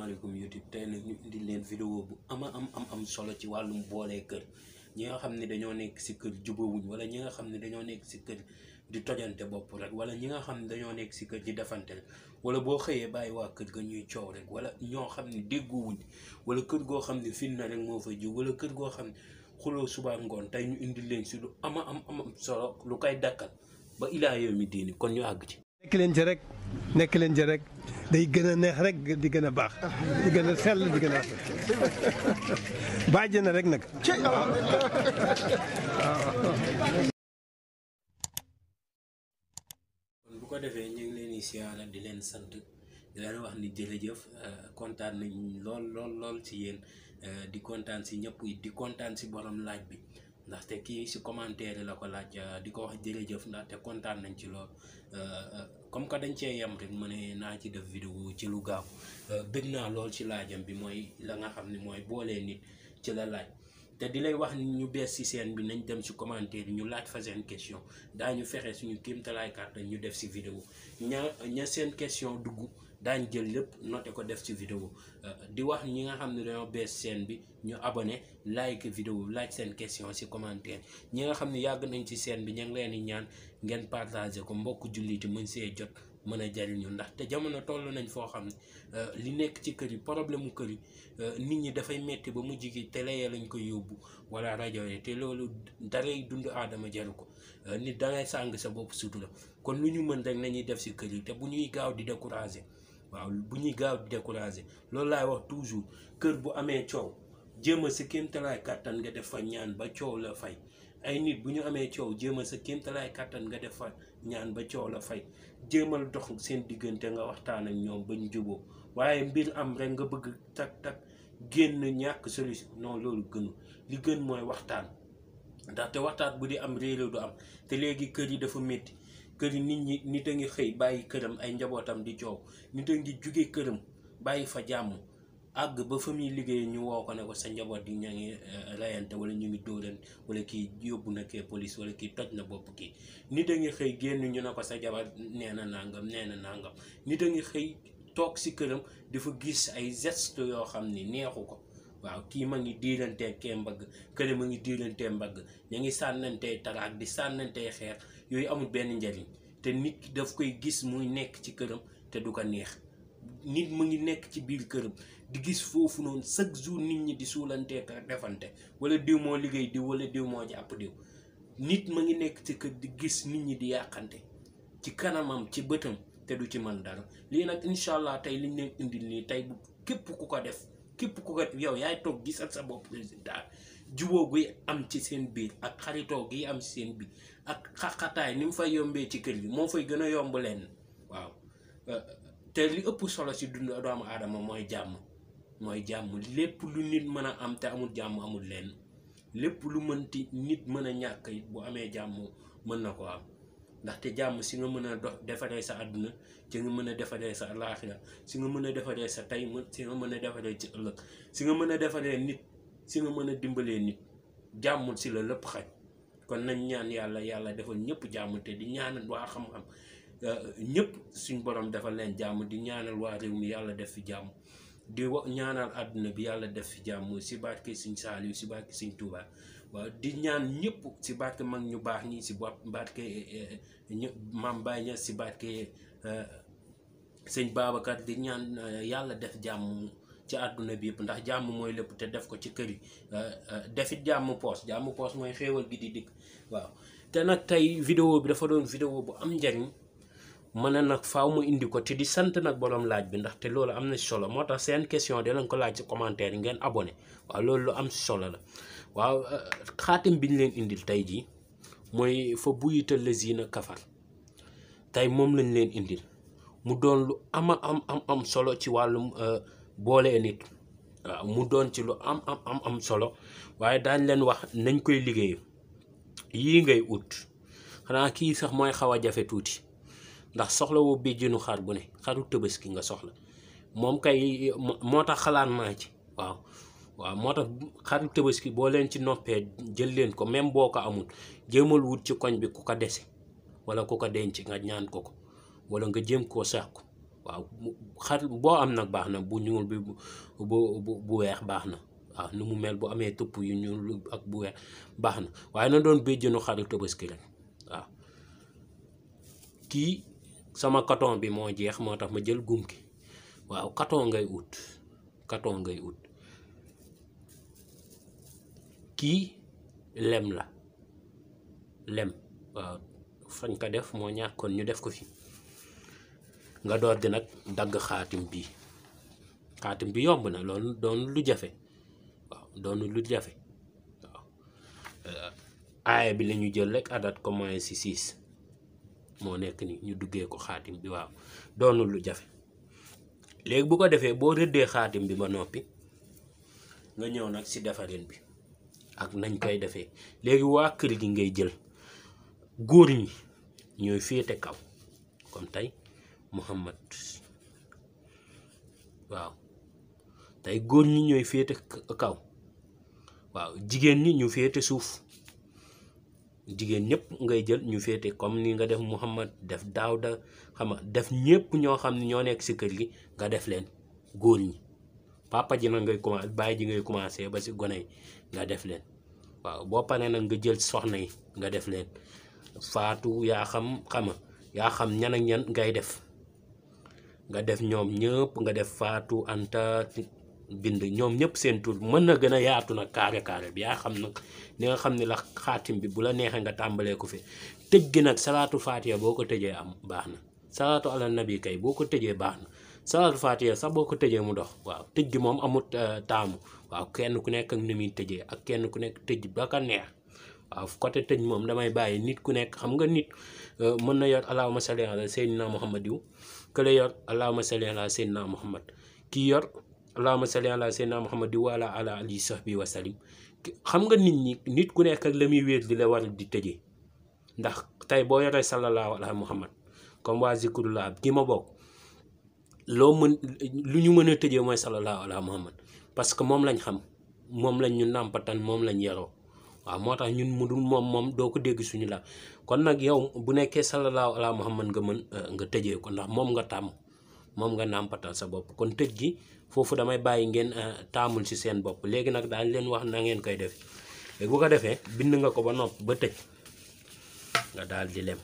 asalaamaaleykum YouTube tey nag ñu indi leen vidéo bu am solo ci wàllum boolee kër ñi nga xam ne dañoo nekk si kër jubawuñ wala ñi nga xam ne dañoo nekk si kër di tojante bopp rek wala ñi nga xam ne dañoo nekk si kër di defante rek wala boo xëyee bàyyi waa kër ga ñuy coow rek wala ñoo xam ne déggoowuñ wala kër goo xam ne fin na rek moo fay jóg wala kër goo xam ne xuloo suba ngoon tey ñu indi leen si lu am solo lu koy dakkal ba ilaa yow mi diini kon ñu àgg ci. nekk leen ci rek day gën a neex rek di gën a baax di gën a sell di gën a bàjj na rek nag. kon bu ko defee ñu ngi leen di siyaara di leen sant di leen wax ni jërëjëf kontaan nañ lool ci yéen di kontaan si ñëpp di kontaan si borom laaj bi ndaxte kii si commentaire la ko laaj di ko wax jërëjëf ndaxte kontaan nañ ci lool comme que dañ cee yem rek ma ne naa ci def vidéo ci lu gaaw bëgg naa lool ci laajam bi mooy la nga xam ne mooy boolee nit ci la laaj te di lay wax ni ñu bees si seen bi nañ dem si commentaire yi ñu laaj fa seen question daañu fexe suñu kéemtalaay kàttan ñu def si vidéo ña seen question dugg daañ jël lépp noté ko def ci vidéo di wax ñi nga xam ne dañoo bees seen bi ñu abonné like vidéo laaj seen question ci commentaire ñi nga xam ne yàgg nañ ci seen bi ñu ngi leen di ñaan ngeen partagé ko mbokk julliti mën see jot mën a jariñu ndax te jamono toll nañ foo xam ne li nekk ci kër yi problème mu kër yi nit ñi dafay metti ba mu jigi télé ya lañ koy yóbbu wala rajo yi te loolu daray dund aadama jaru ko nit dangay sàng sa bopp sutura kon lu ñu mën rek nañuy def ci kër yi te bu ñuy gaaw di décourager waaw bu ñuy gaaw di décourager loolu laay wax toujours kër bu amee coow jéem a sa kéemtalaay kàttan nga def fa ñaan ba coow la fay ay nit bu ñu amee coow jéem a sa kéemtalaay kàttan nga def fa ñaan ba coow la fay jéemal dox seen diggante nga waxtaan ak ñoom ba ñu juboo waaye mbir am rek nga bëgg tak génn ñàkk solution non loolu gënu li gën mooy waxtaan ndaxte waxtaan bu di am réeré du am te léegi kër yi dafa métti kër yi nit a ngi xëy bàyyi këram ay njabootam di coow nit a ngi jóge këram bàyyi fa jàmm àgg ba fa muy liggéey ñu woo ko ne ko sa njaboot yi ña ngi rayante wala ñu ngi dóoran wala kii yóbbu na kee police wala kii toj na bopp kii nit a ngi xëy génn ñu ne ko sa jabar nee na nangam nit a ngi xëy toog si këram dafa gis ay geste yoo xam ni neexu ko waaw kii ma ngi diirantee kee mbagg kële ma ngi diirantee mbagg ña ngi sànnantee taraak di sànnantee xeer yooyu amul benn njariñ te nit ki daf koy gis muy nekk ci këram te du ko neex nit mu ngi nekk ci biir këram di gis foofu noonu chaque jour nit ñi di suulantee ka defante wala diw moo liggéey diw wala diw moo jàpp diw nit ma ngi nekk ci kër di gis nit ñi di yàqante ci kanamam ci bëtam te du ci mën dara lii nag incha allah tey liñ leen indil nii tey bu képp ku ko def képp ku ko yow yaay toog gisal sa bopp résultat juboo guy am ci seen biir ak xaritoo gi am ci seen biir ak xaqataay ni mu fay yombee ci kër gi moo fay gën a yomb leen waaw te li ëpp solo ci dund doomu aadama mooy jàmm lépp lu nit mën a am te amul jàmm amul leen lépp lu mënti nit mën a ñàkk it bu amee jàmm mën na ko am ndaxte jàmm si nga mën a defaree sa àdduna ci nga mën a defaree sa alaaxira si nga mën a defaree sa tey si nga mën a defaree ci ëllëg si nga mën a defaree nit si nga mën a dimbalee nit jàmmul si la lépp xaj kon nañ ñaan yàlla defal ñëpp jàmm te di ñaanal waa xam-xam ñëpp suñ borom defal leen jàmm di ñaanal waa réew mi yàlla def fi jàmm di ñaanal àdduna bi yàlla def fi jàmm si barke Sëñ Saaliw si barke Sëñ Tuubaa waaw di ñaan ñëpp si barke mag ñu baax ñi si barke Maam Baay Ñas si barke Sëñ Babacar di ñaan yàlla def jàmm ci àdduna bi yëpp ndax jàmm mooy lépp te def ko ci kër yi defit jàmm poos mooy xéewal gi di dikk waaw te nag tey vidéo bi dafa doon vidéo bu am njariñ mën na nag faaw mu indi ko te di sant nag borom laaj bi ndaxte loolu am na solo moo tax seen question dinañ ko laaj ci commentaire yi ngeen abonné waaw loolu lu am solo la waaw xaatim bi ñu leen indil tey jii mooy fa buyita lazina kafar tey moom lañ leen indil mu doon lu am solo ci wàllum boole nit waaw mu doon ci lu am solo waaye daañ leen wax nañ koy liggéey yii ngay ut xanaa kii sax mooy xaw a jafe tuuti ndax soxla woo béjjinu xar bu ne xaru Tabaski nga soxla moom kay moo tax xalaat naa ci waaw moo tax xaru Tabaski boo leen ci noppee jël leen ko même boo ko amul jéemal wut ci koñ bi ku ko dese wala ku ko denc nga ñaan ko wala nga jéem koo sàkku waaw xar boo am nag baax na bu ñuul bi bu weex baax na waaw nu mu mel bu amee tupp yu ñuul ak bu weex baax na waaye na doon béjjënu xaru tabaski rek waaw. kii sama coton bi moo jeex moo tax ma jël gum ki waaw coton ngay ut kii lem la lem waaw fañ ko def moo ñàkkoon ñu def ko fi nga door di nag dagg xaatim bi yomb na loolu doon lu jafe waaw waaw aaya bi la ñu jël rek adat ko moyen si 6 moo nekk ni ñu duggee ko xaatim bi waaw doonul lu jafe. léegi bu ko defee boo rëddee xaatim bi ba noppi nga ñëw nag si defarin bi ak nañ koy defee léegi waa kër gi ngay jël góor ñi ñooy féete kaw comme tey Muhammad waaw tey góor ñi ñooy féete kaw waaw jigéen ñi ñu féete suuf jigéen ñëpp ngay jël ñu féete comme ni nga def Muhammad def Daawda xam nga def ñëpp ñoo xam ne ñoo nekk si kër gi nga def leen góor ñi papa ji nag ngay commencé baay ji ngay commencé ba si gone yi nga def leen waaw boo paree nag nga jël soxna yi nga def leen faatu yaa xam ñan ak ñan ngay def nga def ñoom ñëpp nga def faatu anta bind ñoom ñëpp seen tur mën na gën a yaatu nag carré bi yaa xam nag ni nga xam ne la xaatim bi bu la neexee nga tàmbalee ko fi tëj gi nag salaatu fatiha boo ko tëjee am baax na salaatu ala nabi kay boo ko tëjee baax na salaatu fatiha sax boo ko tëjee mu dox waaw tëj gi moom amut taamu waaw kenn ku nekk ak ni muy tëjee ak kenn ku nekk tëj ba ka neex waaw côté tëj moom damay bàyyi nit ku nekk xam nga nit mën na yor allahumma salli ala sayyidina muhammad yu kële yor allahumma salli ala sayyidina muhammad kii yor allahumma salli ala sayyidina muhammad wa ala alihi sahbihi wa sallim xam nga nit ku nekk ak la muy wéer di la war di tëjee ndax tey boo yoree sallallahu ala muhammad comme waa zikrullah gi ma bokk loo mën lu ñu mën a tëjee mooy sallallahu ala muhammad parce que moom lañ xam moom lañ ñu nàmpatan moom lañ yaroo waaw moo tax ñun mu dul moom doo ko dégg suñu la kon nag yow bu nekkee sallallahu ala muhammad nga mën nga tëjee ko ndax moom nga tàmm moom nga nàmpatal sa bopp kon tëj gi foofu damay bàyyi ngeen taamul ci seen bopp léegi nag daañ leen wax na ngeen koy def léegi bu ko defee bind nga ko ba nopp ba tëj nga daal di lem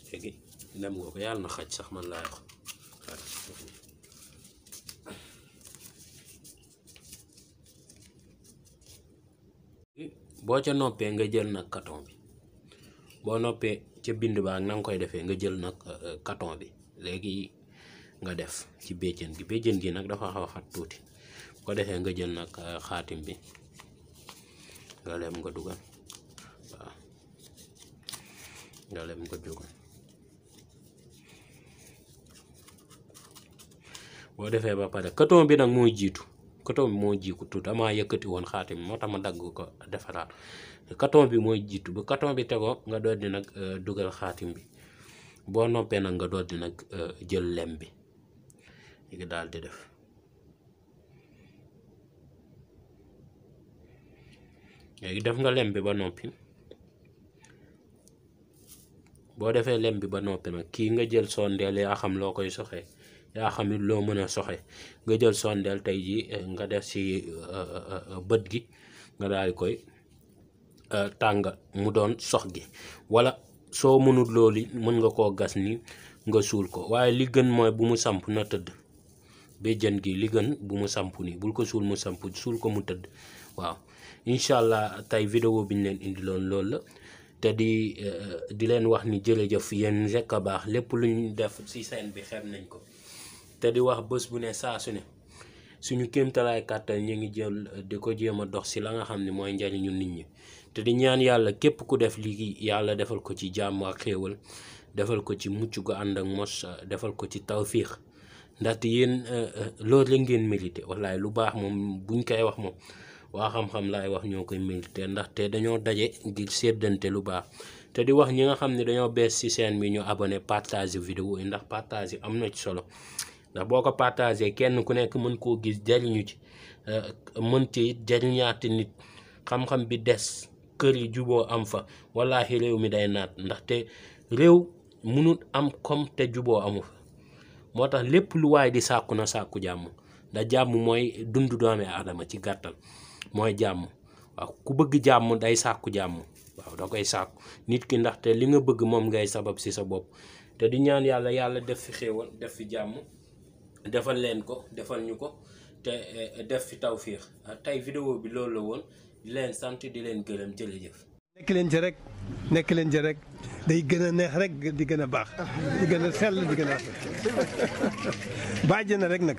léegi lem nga ko yàlla na xaj sax man laa wax boo ca noppee nga jël nag coton bi boo noppee ca bind ba ak na nga koy defee nga jël nag coton bi léegi nga def ci béjjën gi nag dafa xaw a xat tuuti bu ko defee nga jël nag xaatim bi nga lem nga dugal waaw nga lem nga dugal boo defee ba pare coton bi nag mooy jiitu coton bi moo jiitu tuuti damaa yëkkati woon xaatim moo tax ma dagg ko defaraat coton bi mooy jiitu bu coton bi tegoo nga doon di nag dugal xaatim bi boo noppee nag nga doon di nag jël lem bi léegi daal di def léegi def nga lem bi ba noppi boo defee lem bi ba noppi nag kii nga jël sondeel yaa xam loo koy soxee yaa xam it loo mën a soxe nga jël sondeel tey ji nga def ci bët gi nga daal di koy tàng mu doon sox gi wala soo mënul loolu mën nga koo gas ni nga suul ko waaye li gën mooy bu mu samp na tëdd béjjën gi li gën bu mu samp nii bul ko suul mu samp suul ko mu tëdd waaw incha allah tey vidéo bi ñu leen indi loolu la te di leen wax ni jërëjëf yéen rekk a baax lépp lu ñu def ci seen bi xeeb nañ ko te di wax bés bu ne saa su ne suñu kéemtalaay kàttan ñu ngi jël di ko jéem a dox ci la nga xam ne mooy njariñu nit ñi te di ñaan yàlla képp ku def lii yàlla defal ko ci jàmm ak xéewal defal ko ci mucc gu ànd ak mos defal ko ci tawfiix ndaxte yéen loolu la ngeen mérité wallaay lu baax moom buñ koy wax moom waa xam-xam laay wax ñoo koy mérité ndaxte dañoo daje ngir séddante lu baax te di wax ñi nga xam ne dañoo bees ci chaîne bi ñu abonné partage vidéo yi ndax partage yi am na ci solo ndax boo ko partagé kenn ku nekk mën koo gis jariñu ci mën ci it jariñaati nit xam-xam bi des kër yi juboo am fa wallaahi réew mi day naat ndaxte réew mënut am comme te juboo amu fa moo tax lépp lu waay di sàkku na sàkku jàmm ndax jàmm mooy dund doomi aadama ci gàttal mooy jàmm waaw ku bëgg jàmm day sàkku jàmm waaw da koy sàkku nit ki ndaxte li nga bëgg moom ngay sabab ci sa bopp te di ñaan yàlla def fi xéewal def fi jàmm defal leen ko defal ñu ko te def fi tawfiix tey vidéo bi loolu la woon di leen sant di leen gërëm jërëjëf. nekk leen ci rek day gën a neex rek di gën a baax di gën a sell di gën a bàjj na rek nag.